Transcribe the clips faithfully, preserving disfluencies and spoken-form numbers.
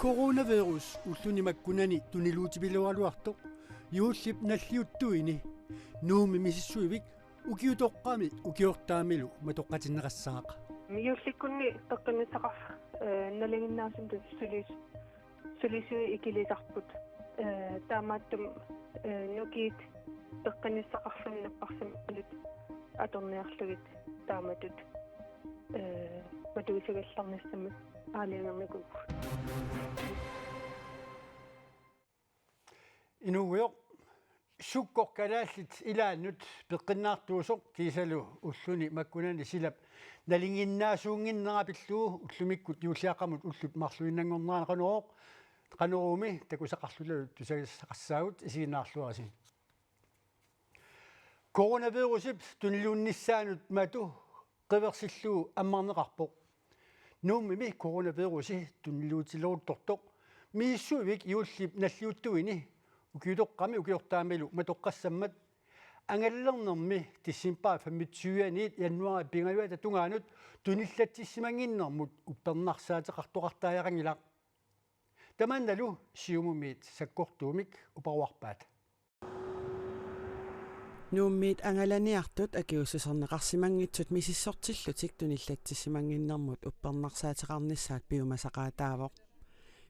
Coronavirus ulluni makkunani tuniluutipiloraluartoq juullip nalliuttuini Nuummi misissuivik ukiutoqqami ukiortaamilu matoqqatinneqassaaq. Juullikkunni peqqinnissaqarfik, eh, nalinginnaasumik sulis-, sulisui ikilisarput. Eh, taamaattumik, eh, nukiit peqqinnissaqarfimmut napparsimmannut atorniarlugit taamatut, eh, matuisagallarnissamut aalajangernikuuvugut. Inuugujoq, sukkut kalaallit ilaannut peqqinnaartuusoq kiisalu ulluni makkunani silap nalinginnaasuunnginnera pillugu ullumikkut juulliaqqamut ullut marluinnanngornerani Qanorooq, Qanoroomi takusaqarlutalu tusagassaqassaagut, isiginnaarluarisi. Coronavirusip tuniluunnissaanut matu qiversillugu ammarneqarpoq. Nuummimi coronavirusi tuniluutileruttortoq misissuivik juullip nalliuttuini ukiutoqqami ukiortaamilu matoqqassammat, angalalernermi decembarip femogtyve-aniit januaarip pingajuata tungaanut tunillatsissimannginnermut uppernarsaateqartoqartariaqanngilaq. Tamannalu Siumumiit sakkortuumik uparuarpaat. Nuummiit angalaniartut akiuussuserneqarsimanngitsut misissortillutik tunillatsissimannginnermut uppernarsaateqarnissaat piumasaqaataavoq.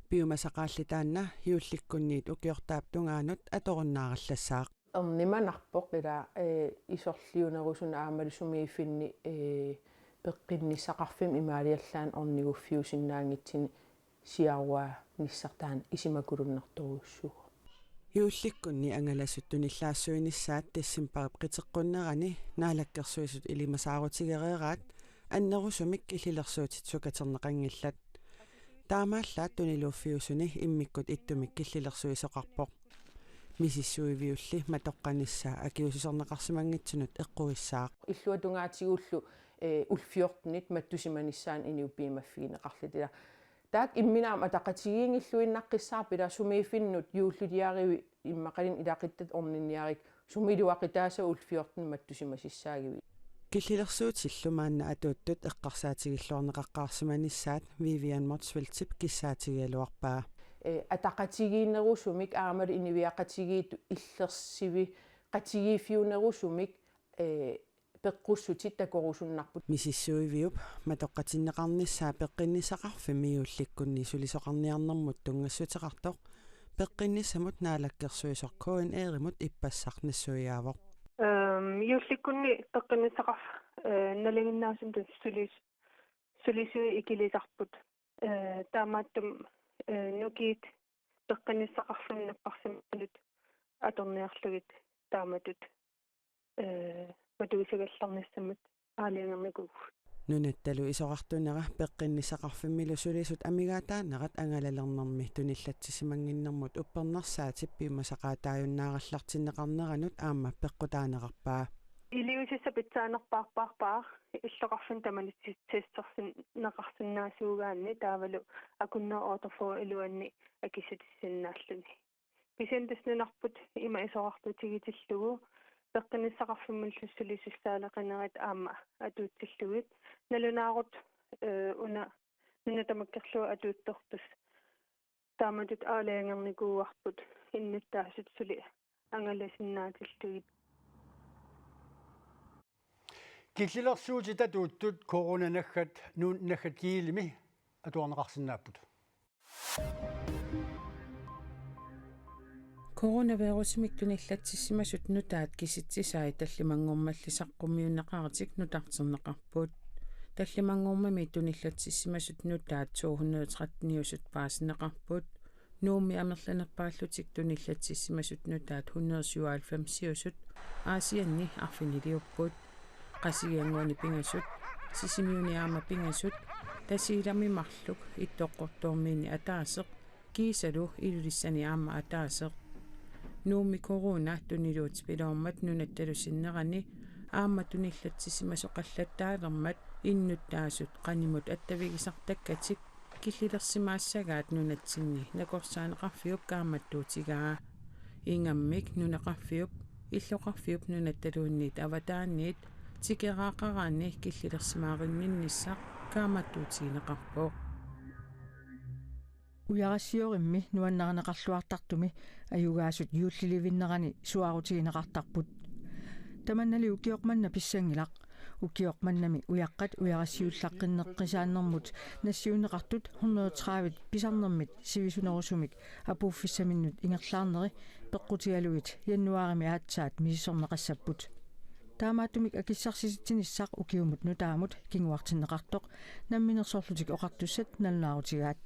Piumasaqaalli taanna juullikkunniit ukiortaap tungaanut atorunnaarallassaaq. Ernimanarpoq ila, eh, isorliunerusunut aammalu sumiiffinni, eh, peqqinnissaqarfimmik imaaliallaannaq orniguffiusinnaanngitsunik siaruaanissaq taanna isumakulunnartorujussuuvoq. Juullikkunni angalasut tunillaassuinissaat decembarip qiteqqunnerani Naalakkersuisut ilimasaarutigereeraat annerusumik killilersuutit sukaterneqanngillat. Taamaallaat tuniluuffiusuni immikkut ittumik killilersuisoqarpoq. Misissuiviulli matoqqanissaa akiuussuserneqarsimanngitsunut eqquissaaq. Illuatungaatigullu, eh, ullut fjortenit mattusimanissaannut inuit piumaffigineqarlutik ila. Taakku imminut aamma ataqatigiinngilluinnaqqissaarput ila sumiiffinnut juulluliarivit immaqaluunniit ilaquttatit orninniarikka sumiluaqutaasa ullut fjorten mattusimasassaagivit. Killilersuutillu maanna atuuttut eqqarsaatigilluarneqaqqaarsimanissaat Vivian Motzfeldtip kissaatigigaluarpaa. Eh, ataqatigiinnerusumik aammalu inuiaqatigiittut illersivi-, qatigiiffiunerusumik, eh, peqqussutit takorusunnarput. Misissuiviup matoqqatinneqarnissaa peqqinnissaqarfimmi juullikkunni sulisoqarniarnermut tunngassuteqartoq peqqinnissamut naalakkersuisoq K N R-imut ippassaq nassuiaavoq. Ehm, juullikkunni peqqinnissaqarfik, eh, nalinginnaasumik sulis-, sulisui ikilisarput. Eh, taamaattumik, eh, nukiit peqqinnissaqarfimmut napparsimmannut atorniarlugit taamatut, eh, matuisagallarnissamut aalajangernikuuvugut. Nunattalu isorartunera peqqinnissaqarfimmilu sulisut amigaataanerat angalalernermi tunillatsissimannginnermut uppernarsaatip piumasaqaataajunnaarallartinneqarneranut aamma peqqutaanerarpaa. Iliuusissaq pitsaanerpaarpaarpaaq illoqarfinni tamanissutissarsiorneqarsinnaasuugaanni taavalu akunnerup otteogfyrre iluanni akissutissinnaallugu. Kisianni tassa nunarput ima isorartutigitillugu peqqinnissaqarfimmullu sulisussaaleqinerit aamma atuutsillugit. Nalunaarut, eh, una nuna tamakkerlugu atuuttortussaq. Taamatut aalajangernikuuarput innuttaasut suli angalasinnaatillugit. Killilersuutit atuuttut coronanaggat nuun naggat kiilimi atuarneqarsinnaapput. Coronavirusimik tunillatsissimasut nutaat kisitsisai tallimanngormalli saqqummiunneqaratik nutarterneqarput. Tallimanngormami tunillatsissimasut nutaat to hundrede tretten-iusut paasinneqarput. Nuummi amerlanerpaallutik tunillatsissimasut nutaat hundrede syvoghalvfems-iusut Aasianni arfiniliupput. Qasigiannguani pingasut, Sisimiuni aamma pingasut, Tasiilami marluk, Ittoqqortoormiini ataaseq, kiisalu Ilulissani aamma ataaseq. Nuummi corona tuniluutipiloormat nunattalu sinnerani aamma tunillatsissimasoqallattaalermat innuttaasut qanimut attavigisartakkatik killilersimaassagaat nunatsinni nakorsaaneqarfiup kaammattuutigaa. Ingammik nunaqarfiup, illoqarfiup nunattaluunniit avataaniit tikeraaqaraanni killilersimaarinninnissaq kaammattuutigineqarpoq. Ujarassioorimmi nuannarineqarluartartumi ajugaasut juullilivinnerani suaarutigineqartarput. Tamannali ukioq manna pissanngilaq. Ukioq mannami ujaqqat ujarassiullaqqinneqqisaannermut nassiunneqartut hundrede tredive pisarnermit sivisunerusumik apuuffissaminnut ingerlaarneri peqqutigalugit januaarimi aatsaat misissorneqassapput. Taamaattumik akissarsisitsinissaq ukiumut nutaamut kinguartinneqartoq Namminersorlutik Oqartussat nalunaarutigaat.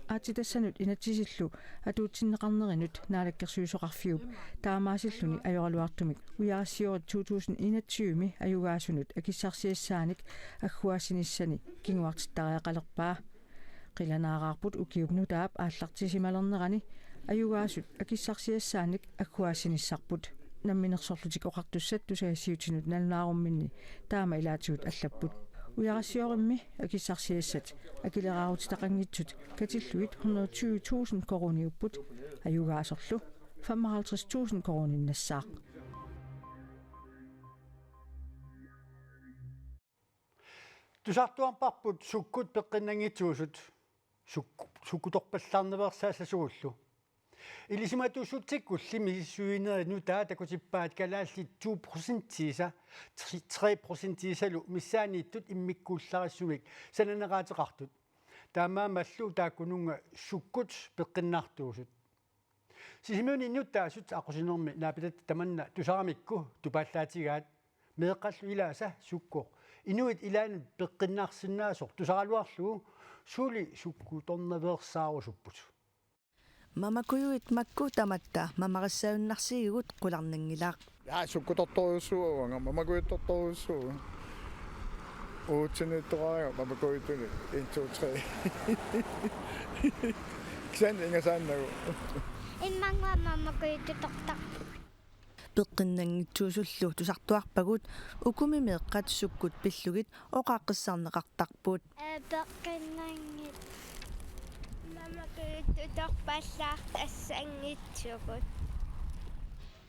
Aatsitassanut inatsisillu atuutsinneqarnerinut Naalakkersuisoqarfiup taamaasilluni ajoraluartumik ujarassioorit to tusind enogtyve-mi ajugaasunut akissarsiassaanik agguaassinissani kinguartittariaqalerpaa. Qilanaaraarput ukiup nutaap aallartisimalernerani ajugaasut akissarsiassaanik agguaassinissarput. Namminersorlutik Oqartussat tusagassiuutinut nalunaarumminni taama ilaatigut allapput. Ujarassioorimmi akissarsiassat akileraarutitaqanngitsut katillugit hundrede tyve tusind koruuniupput, ajugaasorlu femoghalvtreds tusind koruuninnassaaq. Tusartuarparput sukkut peqqinnanngitsuusut suk-, sukkutorpallaarnaveersaassasugullu. Ilisimatuussutsikkulli misissuinerit nutaat takutippaat kalaallit to procentiisa, tre, tre procentiisalu missaanniittut immikkuullarissumik sananeqaateqartut. Taamaammallu taakkununnga sukkut peqqinnartuusut. Sisimiuni nuttaasut aqqusinermi naapitatta tamanna tusaramikku tupaallaatigaat meeqqallu ilaasa sukkoq inuit ilaannut peqqinnarsinnaasoq tusaraluarlugu suli sukkutornaveersaarusupput. Mamakujuit makku tamatta mamarissaannarsigigut qularnanngilaq. Ja, sukkutortorujussuuvoq, uanga mamakujuttortorujussuuvoq. Uatsinnittoraanga mamakujuttunik en, to, tre. Kisianni ingasaannagu. Immaqa mamakujuttutortarput. Peqqinnanngitsuusullu tusartuarpagut ukumi meeqqat sukkut pillugit oqaaqqissaarneqartarput. Ee, peqqinnanngit-, mamakujuttutorpallaartassanngitsugut.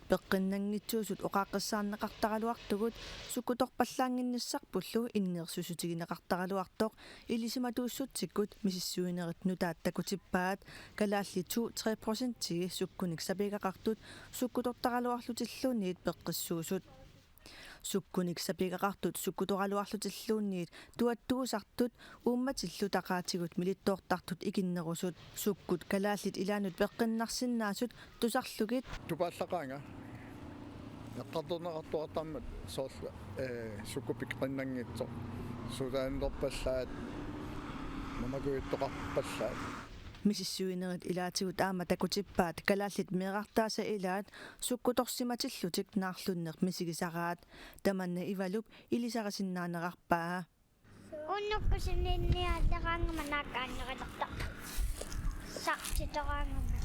Peqqinnanngitsuusut oqaaqqissaarneqartaraluartugut sukkutorpallaannginnissarpullu inneersuussutigineqartaraluartoq ilisimatuussutsikkut misissuinerit nutaat takutippaat kalaallit to tre procentii sukkunik sapigaqartut sukkutortaraluarlutilluunniit peqqissuusut. Sukkunik sapigaqartut sukkutoraluarlutilluunniit tuattuusartut uummatillu taqaatigut milittoortartut ikinnerusut. Sukkut kalaallit ilaannut peqqinnarsinnaasut tusarlugit. Tupaallaqaanga. Eqqartorneqartuartarmat soorlu, ee, sukkut peqqinnanngitsoq. Suutaanerpallaat. Mamakujuttoqarpallaat. Misissuinerit ilaatigut aamma takutippaat kalaallit meerartaasa ilaat sukkutorsimatillutik naarlunneq misigisaraat. Tamanna Ivalup ilisarisinnaanerarpaa. Unnukkusininniaateraangama naakkaannerilorta. Sarsitoraangama.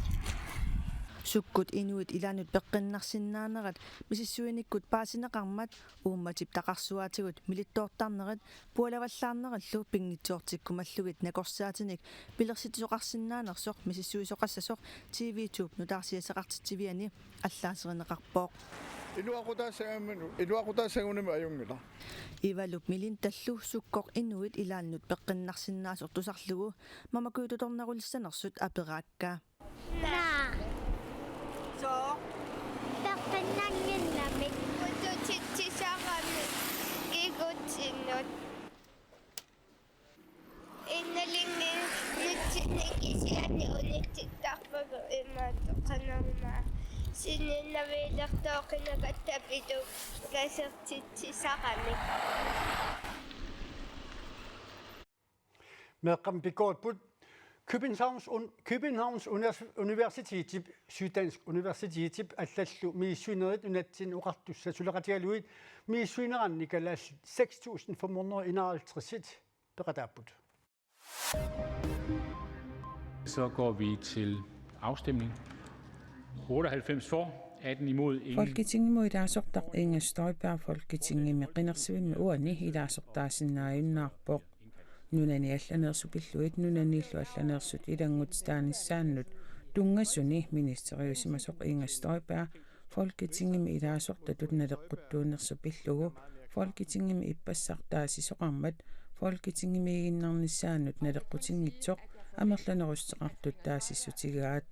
Sukkut inuit ilaannut peqqinnarsinnaanerat misissuinikkut paasineqarmat uummatip taqarsuaatigut milittoortarnerit pualavallaarnerillu pinngitsoortikkumallugit nakorsaatinik pilersitsisoqarsinnaanersoq misissuisoqassasoq T V to-p nutaarsiassaqartitsiviani allaaserineqarpoq. Iluaqutaassagunim, iluaqutaassagunimi ajunngilaq. Ivalup Melintallu sukkoq inuit ilaannut peqqinnarsinnaasoq tusarlugu mamakujuttutornerulissanersut aperaakka. Naa. Sooq? Peqqinnannginnamik. Ututsitsisarami igutsinnut. Innalinngin nutsinni kisianni unitsittarpagut imaattoqanerma. Sininnaviilertooqinagatta pitu kasertitsisaramik. Meeqqamik pikkorippput Københavns Un-, Københavns Univers-, Universitetip, Syddansk Universitetip allallu misissuinerit nunatsinni oqartussat suleqatigalugit misissuineranni kalaallit seks tusind fem hundrede enoghalvtreds peqataapput. Så går vi til afstemning. Otteoghalvfems for, atten imod, ingen. Folketingimut ilaasortaq Inger Støjberg Folketingimi qinersivimmi uani ilaasortaasinnaajunnaarpoq. Nunani allaneersut pillugit nunaniillu allaneersut ilanngutitaanissaannut tunngasuni ministeriusimasoq Inger Støjberg Folketingimi ilaasortatut naleqquttuunnersoq pillugu Folketingimi ippassaq taasisoqarmat Folketingimiiginnarnissaanut naleqqutinngitsoq amerlanerussuteqartut taasissutigaat.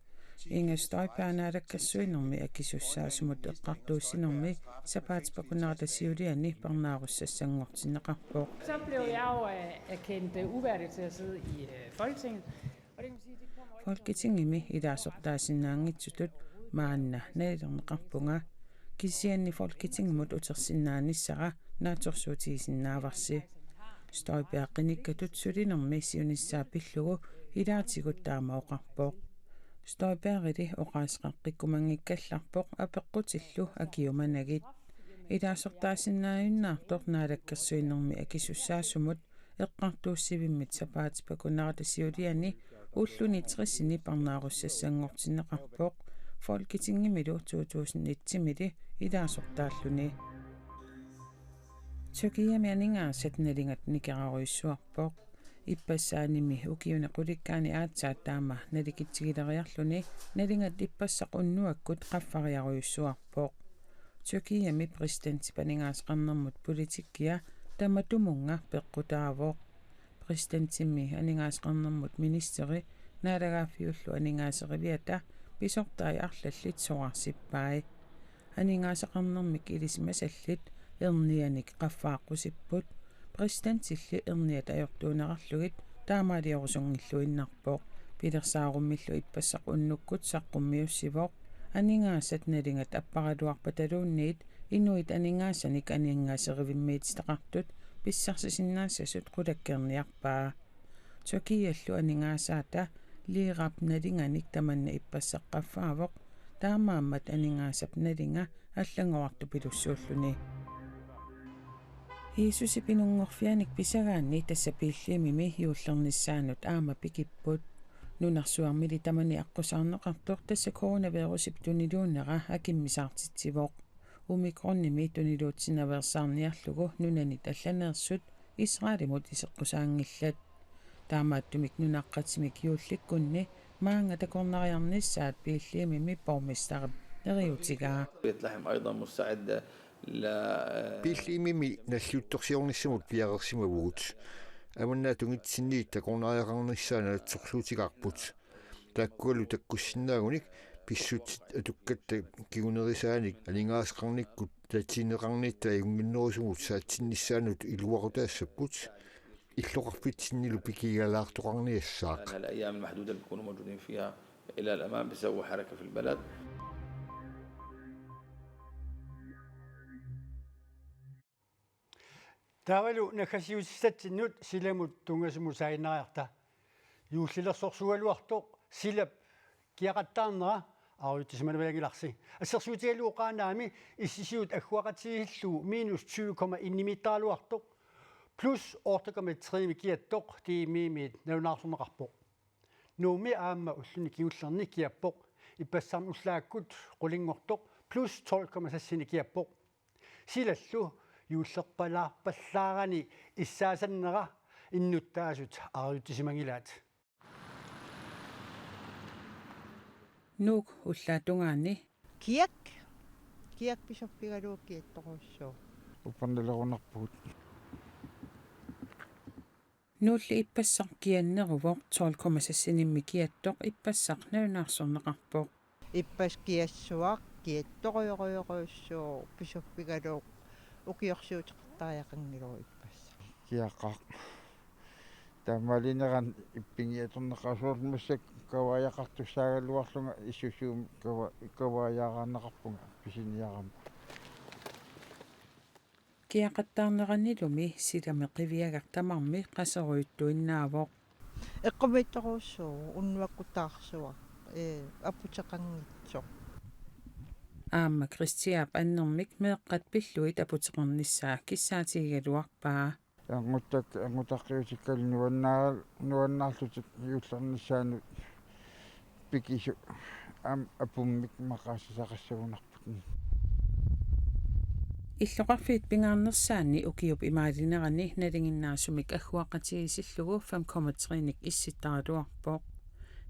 Inger Støjberg naalakkersuinermi akisussaasumut eqqartuussinermi sapaatip akunnerata siuliani parnaarussassanngortinneqarpoq. Så blev jeg jo øh, erkendt øh, uværdig til at sidde i øh, Folketinget. Og det kan man sige, det kommer jo ikke Folketingimi ilaasortaasinnaanngitsutut maanna nalilerneqarpunga. Kisianni Folketingimut utersinnaanissara naatsorsuutigisinnaavarsi. Støjberg qinikkatut sulinermi siunissaa pillugu ilaatigut taama oqarpoq. Støjbergili oqaaseqaqqikkumanngikkallarpoq apeqqutillu akiumanagit. Ilaasortaasinnaajunnaartoq naalakkersuinermi akisussaasumut eqqartuussivimmit sapaatip akunnerata siuliani ulluni tressini parnaarussassanngortinneqarpoq Folketingimilu to tusind et-imili ilaasortaalluni. Tyrkiami aningaasat nalingat nikerarujussuarpoq. Ippassaanimi ukiuni qulikkaani aatsaat taama nalikitsigileriarluni nalingat ippassaq unnuakkut qaffariarujussuarpoq. Tyrkiami præsidentip aningaasaqarnermut politikkia tamatumunnga peqqutaavoq. Præsidentimmi aningaasaqarnermut ministeri naalagaaffiullu aningaaseriviata pisortai arlallit sorarsippai. Aningaasaqarnermik ilisimasallit ernianik qaffaaqqusipput. Præsidentilli erniat ajortuunerarlugit taamaaliorusunngilluinnarpoq. Pilersaarummillu ippassaq unnukkut saqqummiussivoq. Aningaasat nalingat apparaluarpataluunniit inuit aningaasanik aningaaserivimmitsitaqartut pissarsisinnaassasut qulakkeerniarpaa. Tyrkiallu aningaasaata liirap nalinganik tamanna ippassaq qaffaavoq, taamaammat aningaasap nalinga allanngorartupilussuulluni. Jiisusip inunngorfianik pisagaanni tassa Betlehemimi juullernissaanut aamma pikipput. Nunarsuarmili tamani aqqusaarneqartoq tassa coronavirusip tuniluunera akimmisaartitsivoq. Omikronimi tuniluutsinaveersaarniarlugu nunanit allaneersut Israelimut iseqqusaanngillat. Taamaattumik nunaqqatimik juullikkunni maanga takornariarnissaat Betlehemimi borgmesterip neriuutigaa. بيت لحم أيضًا مستعدة ل- Betlehemimi nalliuttorsiornissamut piareersimavugut. Avannaatungitsinniit takornariaqarnissaa naatsorsuutigaarput. Taakkualu takkussinnaagunik pissutsit atukkatta kingunerisaanik aningaasaqarnikkut tatsineqarnitta ajunnginnerusumut saatsinnissaanut iluaqutaassapput. Illoqarfitsinnilu pikigalaartoqarniassaaq. الأيام المحدودة اللي بيكونوا موجودين فيها إلى الأمام بيسووا حركة في البلد. Taavalu naggasiutissatsinnut silamut tunngasumut saaginnariarta. Juullilersorsuugaluartoq silap kiaqattaarnera aarujuttusimanavianngilarsi. Assersuutigalugu Qaanaami issisiut agguaqatigiillugu minus tyve komma en meteriaraluartoq plus otte komma tre-mik kiattoq D M I-miit nalunaarsorneqarpoq. Nuummi aamma ulluni kingullerni kiappoq. Ippassarmi ullaakkut qulinngortoq plus tolv komma seks-inik kiappoq. Silallu juullerpalaarpallaarani issaasannera innuttaasut aarujuttusimanngilaat. Nuuk ullaap tungaani. Kiak. Kiak pisorpigalugu kiattorujussuuvoq. Uppernalerunarpugut. Nuulli ippassaq kianneruvoq tolv komma seks-inimmi kiattoq ippassaq nalunaarsorneqarpoq. Ippassaq kiassuaq kiattorujorujorujussuuvoq pisorpigalugu ukiorsiuteqartariaqanngilagut ippassaq. Kiaqaaq. Taamaalinerani ippinngi atorneqarsimallunga massakkut kavaajaaqartussaagaluarlunga issusium kava-, kavaajaaraanneqarpunga pisiniarama. Kiaqattaarneranilumi silami qiviagaq tamarmi qaserujuttuinnaavoq. Eqqumiitsorujussuuvoq unnuakkut taarsuaq, ee, aputeqanngitsoq. Aamma Kristiaap annermik meeqqat pillugit aputeqarnissaa kissaatigigaluarpaa. Ernguttak-, erngutaqqiutikkalu nuannaa-, nuannaarlutik juullernissaanut pikisut aamma apummik maqaasisaqassagunarput. Illoqarfiit pingaarnersaanni ukiup imaalinerani nalinginnaasumik agguaqatigiissillugu fem komma tre-nik issittaraluarpoq.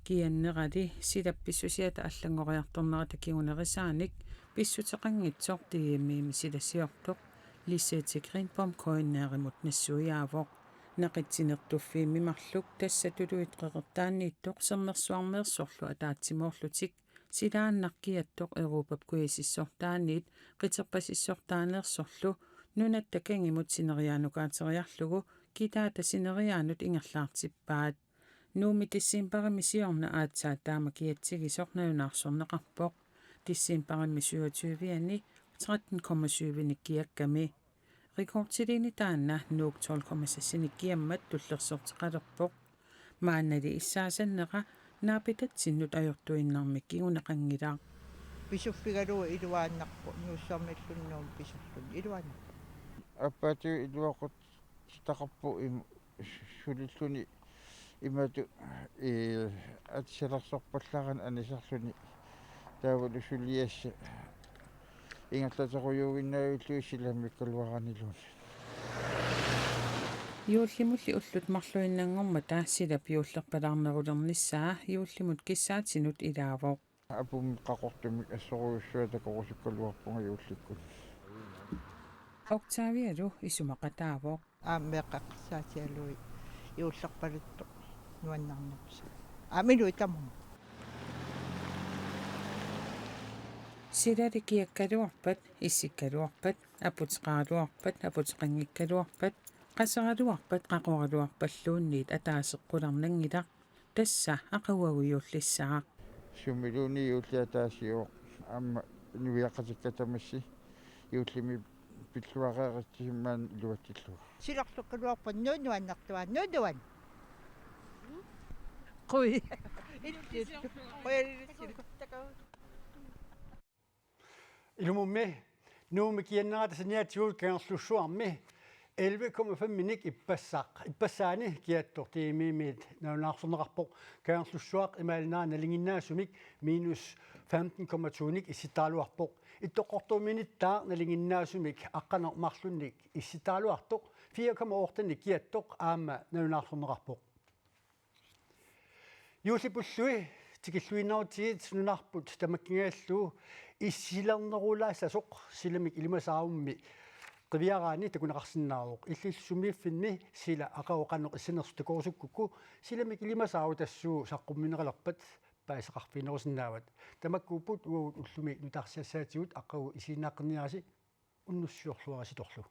Kiannerali silap pissusiata allanngoriartornerata kingunerisaanik pissuteqanngitsoq D M I-mi silasiortoq Lisette Greenbaum K N R-imut nassuiaavoq. Naqitsinertuffiimmi marluk, tassa tuluit qeqertaanniittoq Sermersuarmeersorlu ataatsimoorlutik, silaannaq kiattoq Europap kujasissortaanniit qiterpasissortaaneersorlu nunatta kangimut sineriaanukaateriarlugu kitaata sineriaanut ingerlaartippaat. Nuummi decembarimi siorna aatsaat taama kiatsigisoq nalunaarsorneqarpoq. Decembarimi syvogtyve-ani tretten komma syv-inik kiakkami. Rekordiliini taanna Nuuk tolv komma seks-inik kiammat tullersorteqalerpoq. Maannali issaasannera naapitatsinnut ajortuinnarmik kinguneqanngilaq. Pisuffigalugu iluaannarpoq, Nuussuarmiilluni Nuummi pisulluni iluaannarpoq. Aappaattut iluaqutitaqarpoq im-, sulilluni imatut, ee, atisalersorpallaarani anisarluni. Taavalu suliassat ingerlaterujuuginnavillugit silamikkaluaraniluunniit. Juullimulli ullut marluinnanngormata silap juullerpalaarnerulernissaa juullimut kissaatinut ilaavoq. Apummi qaqortumik assorujussuaq takorusukkaluarpunga juullikkut. Octavialu isumaqataavoq. Aamma meeqqat eqqarsaatigalugit juullerpaluttoq nuannaarnersoq. Aamma inuit tamarmik. Silali kiakkaluarpat, issikkaluarpat, aputeqaraluarpat, aputeqanngikkaluarpat, qaseraluarpat, qaqoraluarpalluunniit ataaseq qularnanngilaq. Tassa aqaguagu juullissaaq. Sumiluunniit juulli ataasiuvoq, aamma nuiaqatikka tamassi juullimi pilluareeritsimmaanni iluatsillugu. Silarlukkaluarpat nunuannartua nunuan. Qui. Ilumummi Nuummi kiannerata saniatigut Kangerlussuarmi elleve komma fem-inik ippassaq, ippassaani kiattoq D M I-miit nalunaarsorneqarpoq. Kangerlussuaq imaalinnaq nalinginnaasumik minus femten komma to-nik issittaraluarpoq. Ittoqqortuuminittaaq nalinginnaasumik aqqaneq-marlunnik issittaraluartoq fire komma otte-nik kiattoq aamma nalunaarsorneqarpoq. Juullipullui tikilluinnarutsigit nunarput tamakkiingalu issilernerulaassasoq silamik ilimasaarummi qiviaraanni takuneqarsinnaavoq. Illillu sumiiffinni sila aqagu qanoq issinersoq takorusukkukku silamik ilimasaarut tassuugu saqqummiunneqalerpat paasisaqarfiginerusinnaavat. Tamakkuupput uagut ullumi nutaarsiassaatigut, aqagu isiginnaaqqinneriarisi, unnussiorluarisitorlu.